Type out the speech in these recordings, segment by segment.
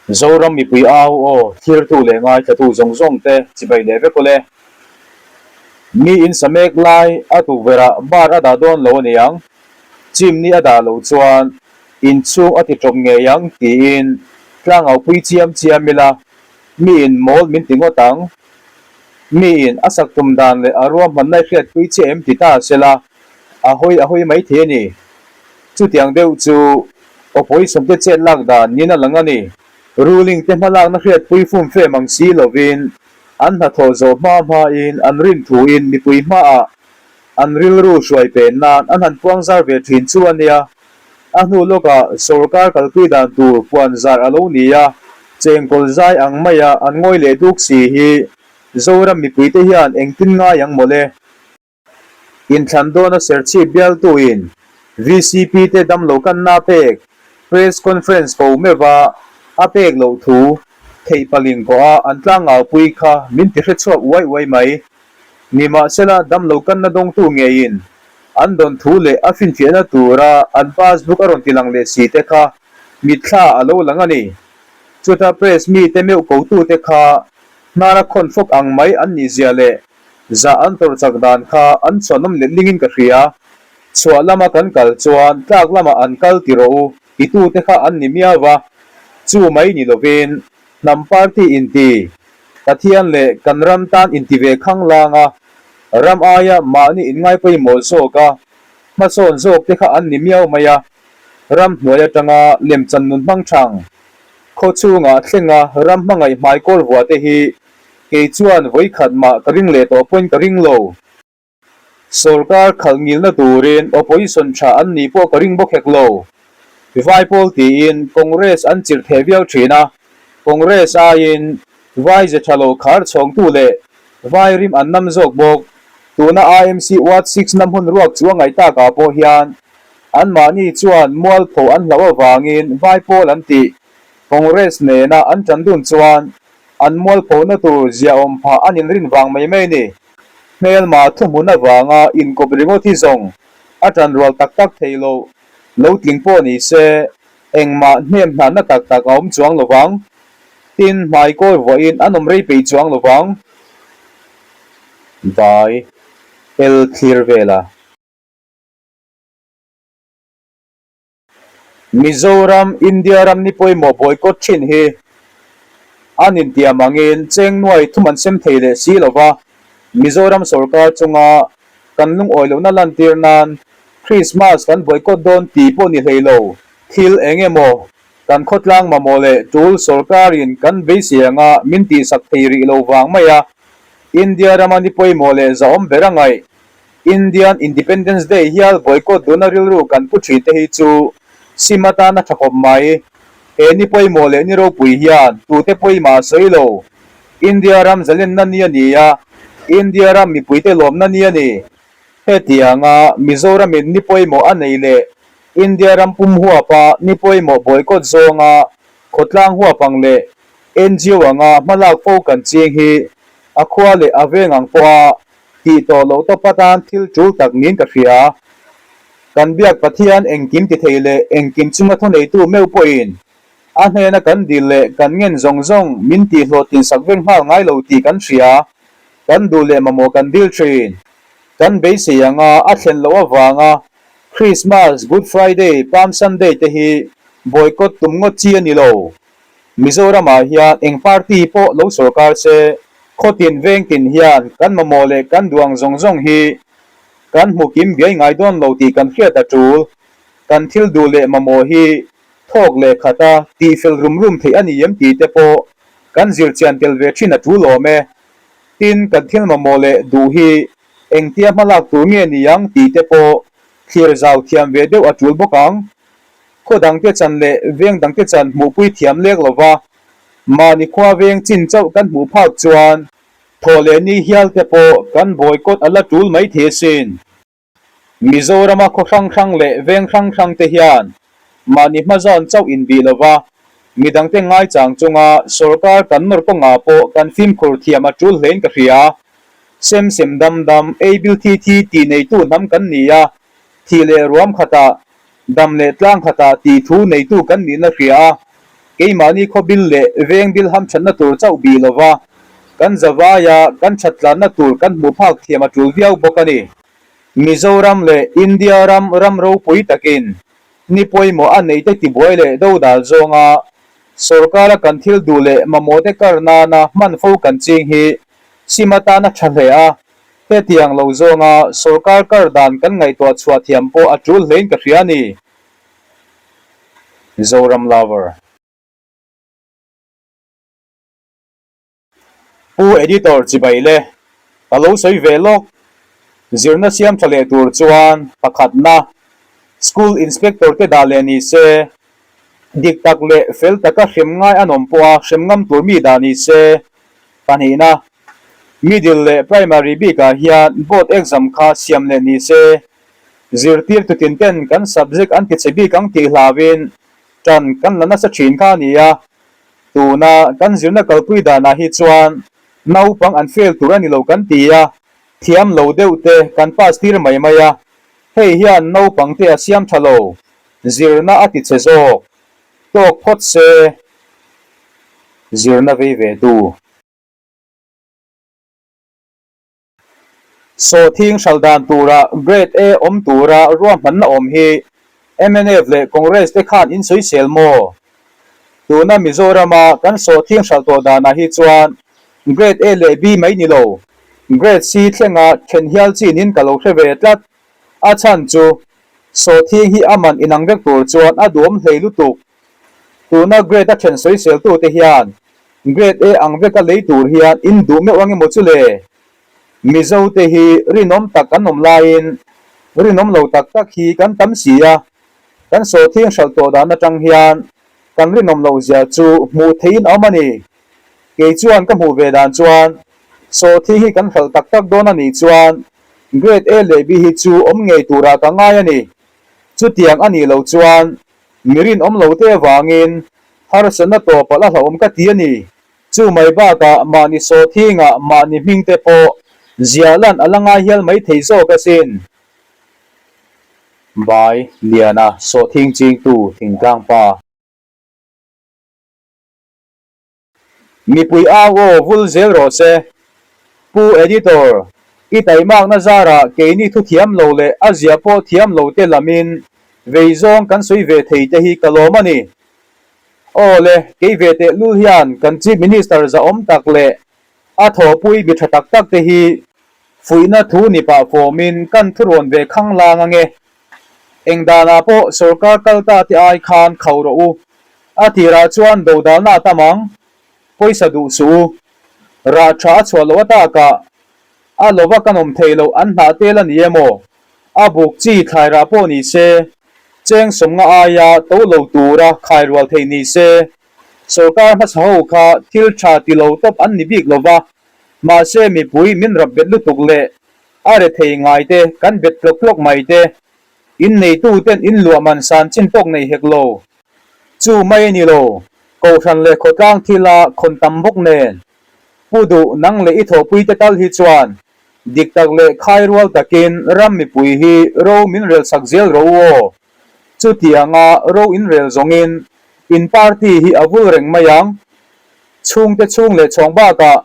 Zoram mipui au aw thlirtu leh ngaithlatu zawng zawng te chibai leh vek awle. Mi in sa mek lai a tukverh ah bar a dah dawn lo a niang, chimni a dah loh chuan inchhung a ti tawp ngei ang tiin tlangau pui chiam chiam ila mi in mawl min ti ngawt ang. Mi in a sak tum dan leh a ruahmanna i hriatpui chiah em ti ta sela a hawi a hawi mai thei a ni. Chutiang deuh chu opposition te chet lak dan niin a lang a ni. Ruling te hmalakna hriatpui fumfem ang si lovin an hnathawh zawh hma hmain an rin thuin mipui hmaah an rilru hruai pen nan an han puang zar ve thin chu a nia. A hnu lawkah sorkar kalpui dan tur puan zar a lo ni a, chengkawl zai ang maia an ngawi leh duk si hi Zoram mipuite hian engtin ngai ang mawle? Inthlan dawna Serchhip bialtuin VCP te damlo kanna pek Press Conference ko meuha a pek loh thu theih paling pawha an tlangaupui kha min ti hrechhuak uai uai mai. Nimahsela damlo kanna dawngtu ngeiin an dawn thu leh a finfiahna tura an passbook a rawn tilang leh si te kha mitthla a lo lang a ni. Chuta press mite meuh kotute kha hnara khawn fawk ang mai an nihzia leh Zah an tawrh chak dan kha an chhuanawm let lingin ka hria. Chhuah lama kan kal chuan tlak lamah an kal ti rawh u titute kha an ni miau va. Chu mai ni lovin hnam party inti, Pathian leh kan ram tan inti ve khanglang a, ram aia mahni inngai pawimawh zawk a, hmasawn zawk te kha an ni miau mai a. Ram hnuai atanga lemchan nun hmang thang, khaw chhungah thlenga ram hmangaih hmaikawl vua te hi Kei chuan vawikhat mah ka ring leh tawh pawhin ka ring lo. Sorkar khalh ngilna turin opposition tha an nih pawh ka ring bawk hek lo. Vai pawl tiin Congress an chirh theh viau thin a, Congress aiin vai ze tha lo khar chhawngtu leh vai rim an nam zawk bawk. Tuna IMC Ward 6 na hmun ruak chu a ngaih takah pawh hian anmahni chuan mualpho an hlauh avangin vai pawl an tih Congress nena an tan dun chuan An mualphona tur ziaawm phah an inrin vang mai mai ni. Hmelma thuhmun avanga inkawp ringawt hi zawng a tan rual tak tak thei lo, lo tling pawh ni se engmah hnem hnahna tak tak a awm chuang lo vang. Tin, hmaikawi vuahin an awm rei peih chuang lo vang. Vai el thlir vela. Mizoram, India ram ni pawimawh boycott thin hi an intiam angin cheng nuai thum an sem thei leh si lova, Mizoram sorkar chunga kan lungawi lohna lantir nan Christmas kan boycott dawn tih pawh ni hlei lo, thil eng emaw kan khawtlang mamawh leh tul sorkarin kan beisei anga min tihsak thei rih lo vang mai a, India rama ni pawimawh leh zahawm ber a ngaih. Indian Independence Day hial boycott duhna rilru kan pu thin te hi chu sim atan a tha khawp mai. He ni pawimawh leh ni ropui hian tute pawimah a sawi lo. India ram zalenna ni a ni a, India ram mipuite lawmna ni a ni. Hetianga Mizoramin ni pawimawh a nei leh India ram pum huapa ni pawimawh boycott zawnga khawtlang huap ang leh NGO anga hmalak fo kan ching hi a khua leh a veng ang pawha Tih tawh loh tawp atan thil tul tak niin ka hria. Kan biak Pathian engkim ti thei leh engkim chunga thuneitu meuh pawhin a hnena kan dil leh kan ngen zawng zawng min tih hlawhtlin sak vek nghal ngai lo tih kan hria. Kan duh leh mamawh kan dil thin. Kan beisei anga a thlen loh avanga Christmas, Good Friday, Palm Sunday te hi boycott tum ngawt chi a ni lo. Mizoramah hian eng party pawh lo sorkar se, khawtin vengtin hian kan mamawh leh kan duh ang zawng zawng hi kan hmu kim biai ngai dawn lo tih kan hriat a tul. Kan thil duh leh mamawh hi thawk leh khata tihfel rum rum theih a ni em tih te pawh kan zir chian tel ve thin a tul awm e. Tin, kan thil mamawh leh duh hi engtia hmalak tur nge ni ang tih te pawh thlir zau thiam ve deuh a tul bawk ang. Khaw dangte chan leh veng dangte chan hmuhpui thiam lek lova, mahni khua veng chin chauh kan hmuh phak chuan thaw leh ni hial te pawh kan boycott a la tul mai thei asin. Mizorama khaw hrang hrang leh veng hrang hrang te hian mahni hmazawn chauh inbih lova, midangte ngaichang chunga sorkar kan nawr kawngah pawh kan fimkhur thiam a tul hlein ka hria. Sem sem dam dam, ei bil thi thi tih neitu hnam kan ni a, thih leh ruam khatah Dam leh tlang khatah tih thu neitu kan nihna hria a, Keimahni khawbil leh vengbil hamthatna tur chauh bih lova kan zavaia kan thattlanna tur kan hmuh phak thiam a tul viau bawk a ni. Mizoram leh India ram ram ropui takin ni pawimawh a neite tibuai leh dodal zawnga sorkara kan thil duh leh mamawhte kar nana hman fo kan ching hi sim atana tha hle a, hetiang lo zawnga sorkar kar dan kan ngaihtuah chhuah thiam pawh a tul hlein ka hria a ni. Zoram Lover. Pu Editor chibai le, ka lo sawi ve lawk. Zirna siam tha leh tur chuan pakhatna, School Inspector te dah leh ni se, dik tak leh fel taka hrem ngai an awm pawha hrem ngam tur mi dah ni se, pahnihna, Middle leh Primary bikah hian Board Exam kha siam leh ni se, Zirtirtu tin ten kan subject an ti che bik ang tih hlauin tan kan la nasa thin kha a ni a, tuna kan zirna kalpui danah hi chuan naupang an fail tur a ni lo kan ti a, thiam lo deuh te kan pass tir mai mai a, hei hian naupang te a siam tha lo, zirna a ti che zawk tawk phawt se zirna vei ve tu. Sawhthing hral dan tura Grade A awm tura ruahmanna awm hi mnf leh Congress te khan in sawisel maw? Tuna Mizorama kan sawhthing hral tawh danah hi chuan Grade A leh B mai ni lo, Grade C thlenga then hial chin in ka lo hre ve tlat. A chhan chu sawhthing hi a man inang vek tur chuan a duhawm hlei lutuk. Tuna Grade a then sawiseltute hian Grade A ang veka lei tur hian in duh meuh ang emaw chu le? Mizo te hi rinawm tak kan awm laiin rinawm lo tak tak hi kan tam si a, kan sawhthing hralh tawh dan atang hian kan rinawm loh zia chu hmuh theihin a awm a ni. Kei chuan ka hmuh ve dan chuan sawhthing hi kan hralh tak tak dawn a nih chuan Grade A leh B hi chu awm ngei turah ka ngai a ni. Chutiang a nih loh chuan mi rinawm lo te avangin harsatna tawpah la hlauhawm ka ti a ni. Chu mai bakah mahni sawhthingah mahni hming te pawh ziah lan a la ngai hial mai thei zawk asin. Bai Liana sawhthing chingtu thingtlang pa. Mipui au aw vul zel rawh se. Pu Editor, i taimakna zarah keini thu thiam lo leh a zia pawh thiam lo te lamin vei zawng kan sawi ve thei te hi ka lawm a ni. Aw le, kei ve tehlul hian kan Chief Minister zahawm tak leh a thawhpui mi tha tak tak te hi fuihna thu ni pah fawmin kan thurawn ve khang lang ange. Eng danah pawh sorkar kal ta te ai khan khauh rawh u. A tirah chuan dodalna a tam ang, pawisa duh suh u. Rah tha a chhuah loh atakah a lova kan awm theih loh an hnah tel a ni emaw, a buk chi thlai rah pawh ni se, cheng sawmnga aia to lo tura khai rual theih ni se, sorkar hmasa ho kha thil tha ti lo tawp an ni bik lova, mahse mipui min rap bet lutuk leh a rethei ngai te kan bet tlawk tlawk mai te, in neitu ten in luah man san chin tawk nei hek lo. Chu mai a ni lo, kohhran leh khawtlang thila khawn tam bawk nen, Pu duh nang leh i thawhpui te tal hi chuan dik tak leh khai rual takin ram mipui hi ro min rel sak zel ro u aw. Chutianga ro in rel zawngin in party hi a vul reng mai ang. Chhungte chhung leh chhawng bakah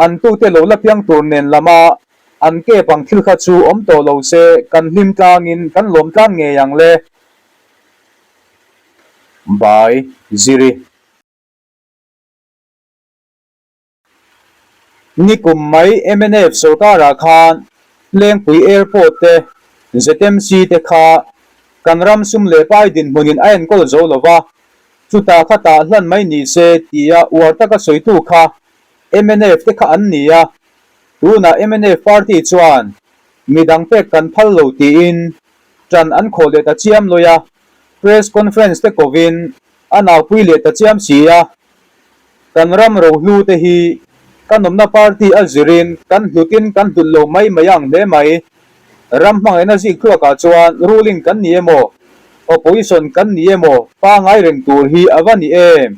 an tute lo la piang tur nen lama an kep ang thil kha chu awm tawh lo se kan hlim tlangin kan lawm tlang ngei ang le. By Ziri. Nikum mai mnf sorkarah khan Lengpui Airport te, ZMC te kha kan ram sum leh pai dinhmunin a enkawl zo lo va, chutah kha tah hlan mai ni se tia uar taka sawitu kha mnf te kha an ni a, tunah mnf party chuan midang pek kan phal lo tiin ṭan an khawh leh ta chiam lawi a, press conference te kovin a naupui leh ta chiam si a. Kan ram rohlu te hi kan awmna party a zirin kan hlutin kan hlut lo mai mai ang hle mai. Ram hmangaihna zik thluakah chuan ruling kan ni emaw, opposition kan ni emaw pangai reng tur hi a va ni em?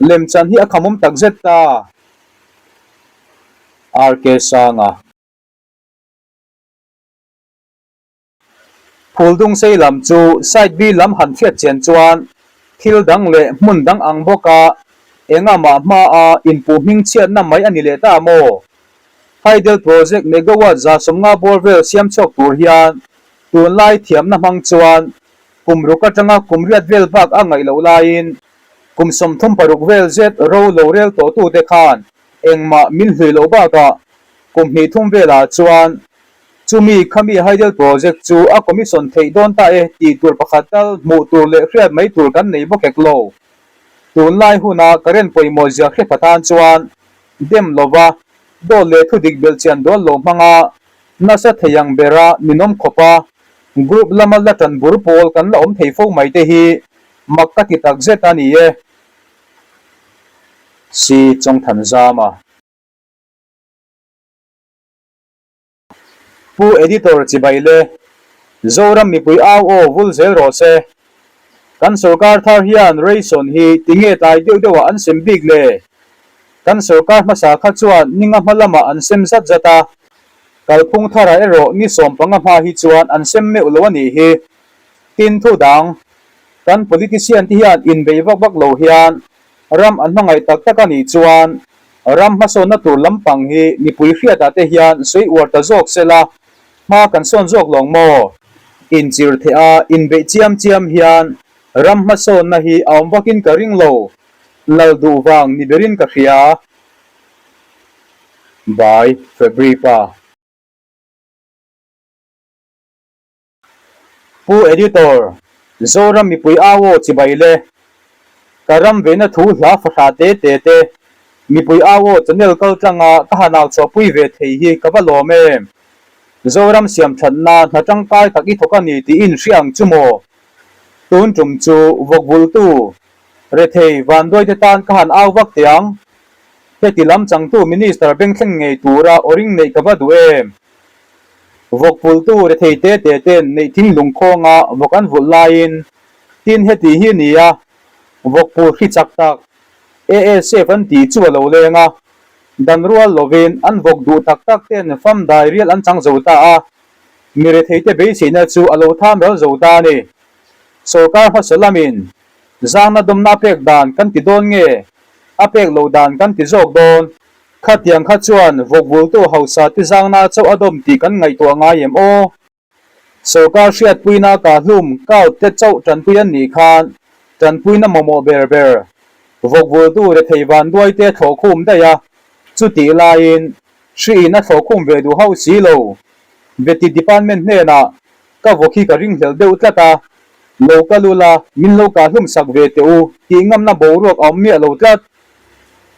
Lemchan hi a khamawm takzet ta. RK Sanga. Phuldung sei lam chu side B lam han hriat chian chuan Thil dang leh hmun dang ang bawka engamah hmaa inpuh hmingchhiatna mai a ni leh ta maw? Hydel Project megawatt 150 bawr vel siam chhuak tur hian tunlai thiamna hmang chuan kum ruk atanga kum riat vel bak a ngaih loh laiin kum 36 vel zet ro lo rel tawhtute khan engmah min hlui loh bakah kum hnih thum velah chuan Chumi khami Hydel Project chu a commission theih dawn ta e tih tur pakhat tal hmuh tur leh hriat mai tur kan nei bawk hek lo. Tunlai huna current pawimawh zia hre pha tan chuan dem lova dawt leh thudik belhchian dawn lo hmanga nasa thei ang bera ninawm khawpa group lama la tan bur pawl kan la awm thei fo mai te hi mak ka ti takzet a ni e. Si Chawngthanzama. Pu Editor chibai le, Zoram mipui au aw vul zel rawh se. Kan sorkar thar hian ration hi tinge tlai deuh deuhah an sem bik le? Kan sorkar hmasa kha chuan ninga hma lamah an sem zat zat a, kalphung tharah erawh ni 15 hma hi chuan an sem meuh lo a nih hi. Tin thu dang, kan politician te hian inbei vak vak lo hian Ram an hmangaih tak tak a nih chuan ram hmasawnna tur lampang hi mipui hriatah te hian sawi uar ta zawk se la, hma kan sawn zawk lawng maw? Inchir theh a, inbeih chiam chiam hian ram hmasawnna hi a awm vakin ka ring lo, lal duh vang ni berin ka hria. By Febri Pa. Pu Editor, Zoram mipui au aw chibai le. Ka ram veina thu hla fahra te te te, mipui au aw channel kal tlanga ka han au chhuahpui ve thei hi ka va lawm em. Zoram siam thatna hna tangkai tak i thawk a ni tih in hria ang chu maw? Tun tum chu vawkvultu, rethei, vanduaite tan ka han au vak teh ang. Heti lam changtu Minister bengthleng ngei tura aw ring neih ka va duh em. Vawkpultu rethei te te ten neih thing lungkhawnga vawk an vulh laiin tin heti hi ni a, vawkpul hri chak tak ASF an tih chu a lo leng a, dan rual lovin an vawk duh tak tak ten fam dai rial an chang zo ta a, mi rethei te beiseina chu a lo tham ral zo ta a ni. Sorkar hmasa lamin zangna dawmna a pek dan kan ti dawn nge a pek loh dan kan ti zawk dawn? Khatiang kha chuan vawkvultu hausa te zangna chauh a dawm tih kan ngaihtuah ngai em aw? Sorkar hriatpuina kahlum kaut te chauh tanpui an nih khan tanpuina mamawh ber ber vawkvultu rethei vanduai te thlawhkhum daih a, chutih laiin hri in a thlawhkhum ve duh hauh si lo. Veti department hnenah ka vawk hi ka ringhlel deuh tlat a, lo kal ula min lo kahlum sak ve teh u tih ngamna boruak a awm miah lo tlat.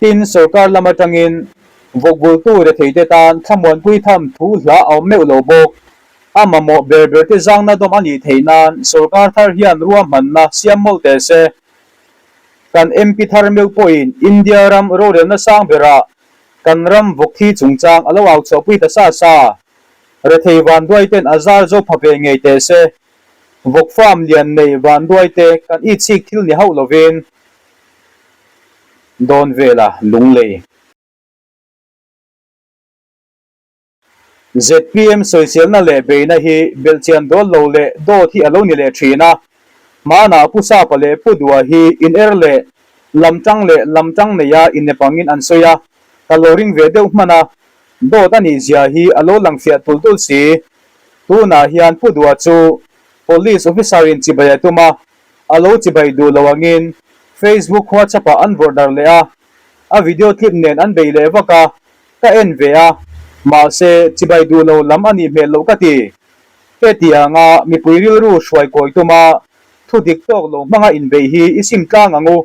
Tin, sorkar lam atangin vawkvultu retheite tan thlamuanpui tham thu hla a awm meuh lo bawk. A mamawh ber berte zangna dawm a nih theih nan sorkar thar hian ruahmanna siam mawlh teh se. Kan MP thar meuh pawhin India ram rorelna sang berah kan ram vawk thi chungchang a lo au chhuahpui ta sa sa. Rethei vanduaiten a zar zo pha ve ngei teh se. Vawk farm lian nei vanduaite kan itchik thil ni hauh lovin Dawn vela lunglei. Zpm sawiselna leh beihna hi belhchian dawl lo leh dawt hi a lo ni leh thin a. Hmanah Pu Sapa leh Pu Dua hi in er leh lamtang leh lamtang neia innepangin an sawi a, ka lo ring ve deuh hman a, dawt a nih zia hi a lo lang fiah tul tul si. Tunah hian Pu Dua chu Police Officer in chibai a tum a, A lo chibai duh lo angin Facebook WhatsApp ah an vawrh darh leh a, a video clip nen an bei leh vak a, ka en ve a, mahse chibai duh lo lam a nih hmel loh ka ti. Hetianga mipui rilru hruai kawi tuma thu dik tawk lo hmanga inbeih hi i sim tlang ang u,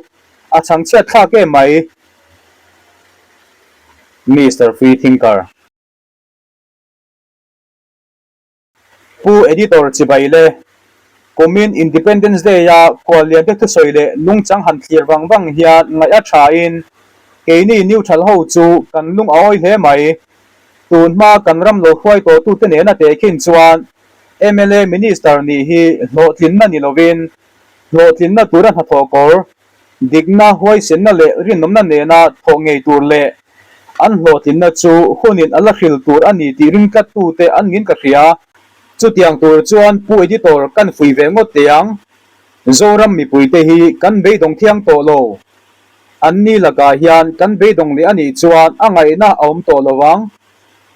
a chhangchhiat thlak em mai. Mister Free Thinker. Pu Editor chibai le, kumin Independence Day-a khuallian te thusawi leh lungchang han thlir vang vang hian ngaih a thain keini neutral ho chu kan lung a awi hle mai. Tun hma kan ram lo hruai tawhtute nena tehkhin chuan mla Minister nih hi hlawhtlinna ni lovin hlawhtlinna tura hnathawh kawr Dikna, huaisenna leh rinawmna nena thawh ngei tur leh an hlawhtlinna chu hunin a la hril tur a ni tih ring tlattute an nin ka hria. Chutiang tur chuan Pu Editor kan fui ve ngawt teh ang. Zoram mipuite hi kan beidawng thiang tawh lo. Anni lakah hian kan beidawng leh a nih chuan a ngaihna a awm tawh lo ang.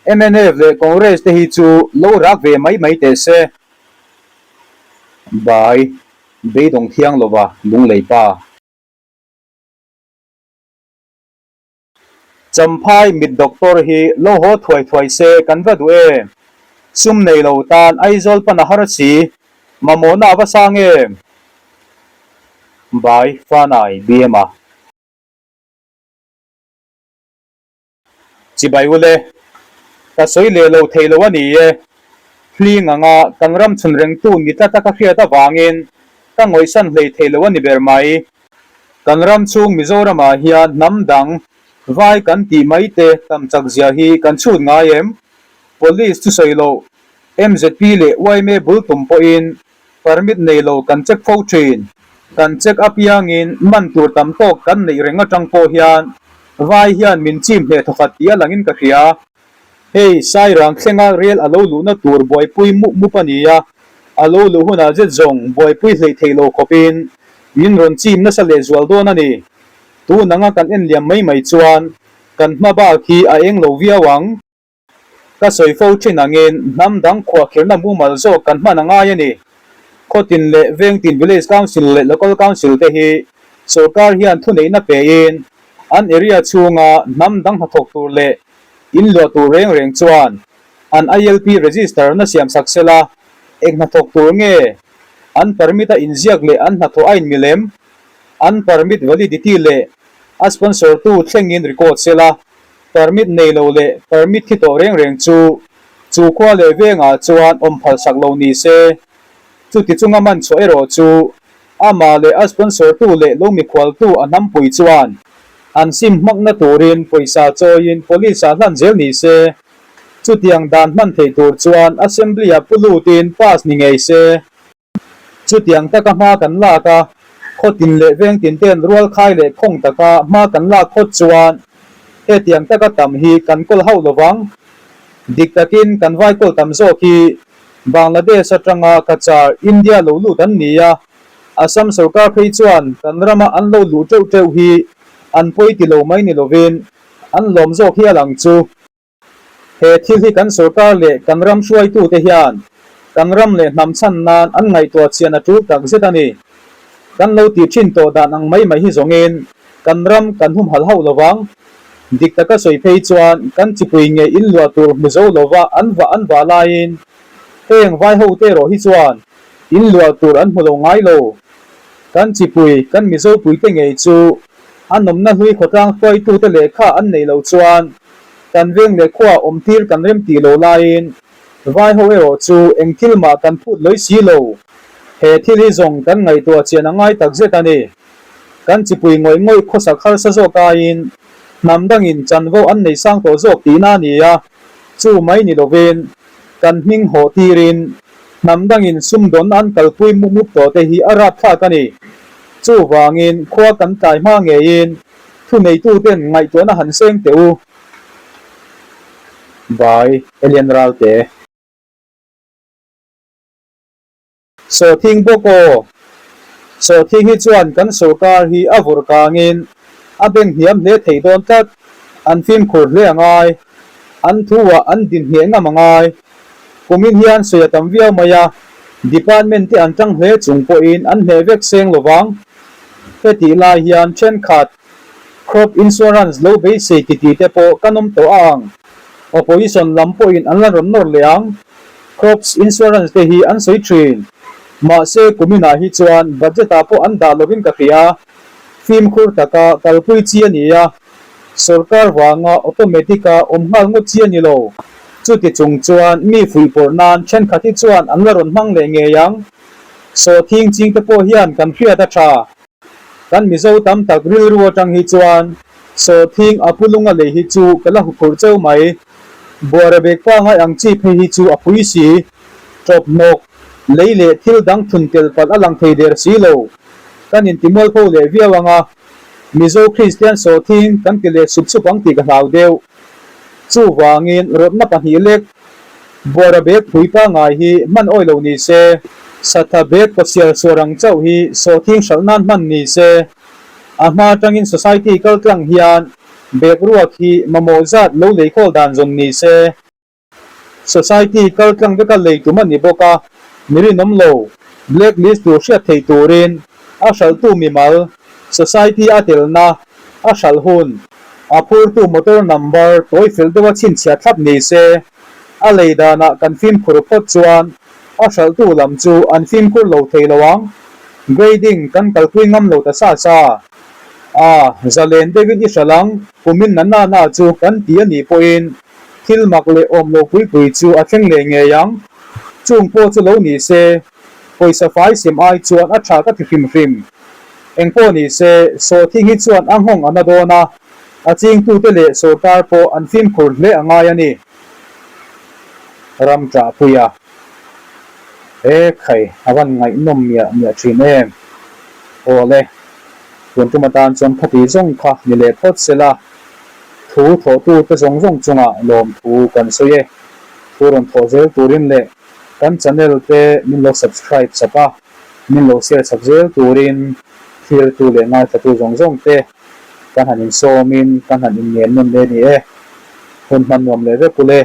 Mnf leh Congress te hi chu lo rak ve mai mai teh se. Bai, beidawng thiang lova lunglei pa. Champhai mit doctor hi lo haw thuai thuai se kan va duh em? Sum nei lo tan Aizawl pan a har si, mamawhna a va sang em? By Fanai BM-a. Chibai ule, ka sawi leh lo thei lo a ni e. Hling anga kan ram chhun rengtu ni tlata ka hriat avangin ka ngawihsan hlei thei lo a ni ber mai. Kan ram chhung Mizoramah hian hnam dang vai kan tih mai te tam chak zia hi kan chhut ngai em? Police chu sawi loh, MZP leh yma bul tum pawhin Permit nei lo kan check fo thin. Kan check apiangin man tur tam tawk kan neih reng atang pawh hian vai hian min chim hneh thawkhat tih a langin ka hria. Hei Sairang thlenga rel a lo luhna tur buaipui mup mup a ni a, a lo luh hunah zet zawng buaipui hleih theih lo khawpin min rawn chim nasa lehzual dawn a ni. Tun anga kan en liam mai mai chuan kan hma bak hi a eng lo viau ang. Ka sawi fo thin angin hnam dang khuahkhirhna mumal zawk kan hman a ngai a ni. Khawtin leh Vengtin Village Council leh Local Council te hi sorkar hian thuneihna pein an area chhunga hnam dang hnathawk tur leh in luah tur reng reng chuan an ILP register na siam sak sela eng hnathawk tur nge an permit a inziak leh an hnathawh a inmilem an permit validity leh a sponsor tu thlengin record sela. Permit nei lo leh permit thi tawh reng reng chu chu khua leh vengah chuan awm phalsak lo ni se. Chuti chunga man chhuah erawh chu amah leh a sponsor tu leh lo mikhualtu a hnampui chuan an sim hmakna turin pawisa chawiin police ah hlan zel ni se. Chutiang dan hman theih tur chuan assembly-ah pu lutin pass ni ngei se. Chutiang taka hma kan lak a, khawtin leh vengtin ten rual khai leh khawng taka hma kan lak phawt chuan hetiang taka tam hi kan kawl hauh lo vang. Dik takin kan vai kawl tam zawk hi Bangladesh atanga Cachar, India lo lut an ni a, Assam sorkar phei chuan kan rama an lo luh teuh teuh hi an pawi ti lo mai ni lovin an lawm zawk hial ang chu. He thil hi kan sorkar leh kan ram hruaitute hian kan ram leh hnam chhan nan an ngaihtuah chian a tul tak zet a ni. Kan lo tih thin tawh dan ang mai mai hi zawngin kan ram kan humhalh hauh lo vang. Dik taka sawi phei chuan kan chipui nge in luah tur hmu zo lova an vah an vah laiin heng vai hote erawh hi chuan in luah tur an hmu lo ngai lo. Kan chipui, kan Mizopuite ngei chu a nawmna hlui khawtlang hruaitute lehkha an neih loh chuan Kan veng leh khuaah awm tir kan rem tih lo laiin vai ho erawh chu eng thil mah kan phut lawih si lo. He thil hi zawng kan ngaihtuah chian a ngai tak zet a ni. Kan chipui ngawih ngawih khawsak harsa zawk aiin hnam dangin chanvo an nei sang tawh zawk tihna a ni a, chu mai ni lovin kan hming hawh tirin hnam dangin sumdawnna an kalpui mup mup tawh te hi a rapthlak a ni. Chuvangin khua kan tlai hma ngeiin Thuneituten ngaihtuahna han seng teh u. By Elian Ralte. Sawhthing bawk aw. Sawhthing hi chuan kan sorkar hi a vawrh kangin a beng hniam hle thei dawn tlat. An fimkhur hle a ngai. An thuah an din hneh ngam a ngai. Kumin hian sawi a tam viau mai a, department te an tang hle chung pawhin an hneh vek seng lo vang. Hetih lai hian thenkhat crop insurance lo beisei ti tih te pawh kan awm tawh a ang. Opposition lam pawhin an la rawn nawr leh ang. Crops insurance te hi an sawi thin. Mahse kuminah hi chuan budget ah pawh an dah lovin ka hria. Fimkhur taka kalpui chi a ni a. Sorkar vanga automatic a awm nghal ngawt chi a ni lo. Chuti chung chuan mi fuihpawrh nan thenkhat hi chuan an la rawn hmang leh ngei ang. Sawhthing ching te pawh hian kan hriat a tha. Kan Mizo tam tak rilru atang hi chuan sawhthing a pulunga lei hi chu ka la huphurh cheu mai. Buara bek pangai ang chi phei hi chu a pui si. Tawp hnawk, lei leh thil dang thun tel palh a lang thei der si lo. Kan intimualpho leh viau ang a. Mizo Kristian sawhthing kan ti leh sup sup ang tih ka hlau deuh. Chuvangin rawtna pahnih lek buara bek phui pangai hi hman awi lo ni se. Satha bag kawchhiar suar ang chauh hi sawhthing hralh nan hman ni se, a hma atangin society kal tlang hian bag ruak hi mamawh zat lo lei khawl dan zawn ni se. Society kal tlang veka lei tum a ni bawk a, mi rinawm lo, black list tur hriat theih turin a hralhtu mimal, society a telna, a hralh hun, a phurtu motor number tawi fel deuha chhinchhiah thlap ni se, a lei danah kan fimkhur phawt chuan a hralhtu lam chu an fimkhur lo thei lo ang. Grading kan kalpui ngam lo ta sa sa. A, zalen deuhin i hralh ang, kumin na na na chu kan ti a nih pawhin Thil mak leh awm lo pui pui chu a thleng leh ngei ang. Chung pawh chu lo ni se, pawisa fai sem ai chuan a tha ka ti hrim hrim. Eng pawh ni se, sawhthing hi chuan a nghawng a na dawn a, a chingtute leh sawrkar pawh an fimkhur hle a ngai a ni. Ram ṭahpui a. He khai a van ngaihnawm miah miah ṭhin em? Aw le, tun tum atan chuan khati zawng kha ni leh phawt sela. Thu thawhtute zawng zawng chungah lawmthu kan sawi e. Thu rawn thawh zel turin leh kan channel te min lo subscribe chak a, min lo share chak zel turin thirtu leh ngaithlatu zawng zawng te kan han insawmin kan han inngen nawn leh a ni e. Hun hman nuam leh vek ule.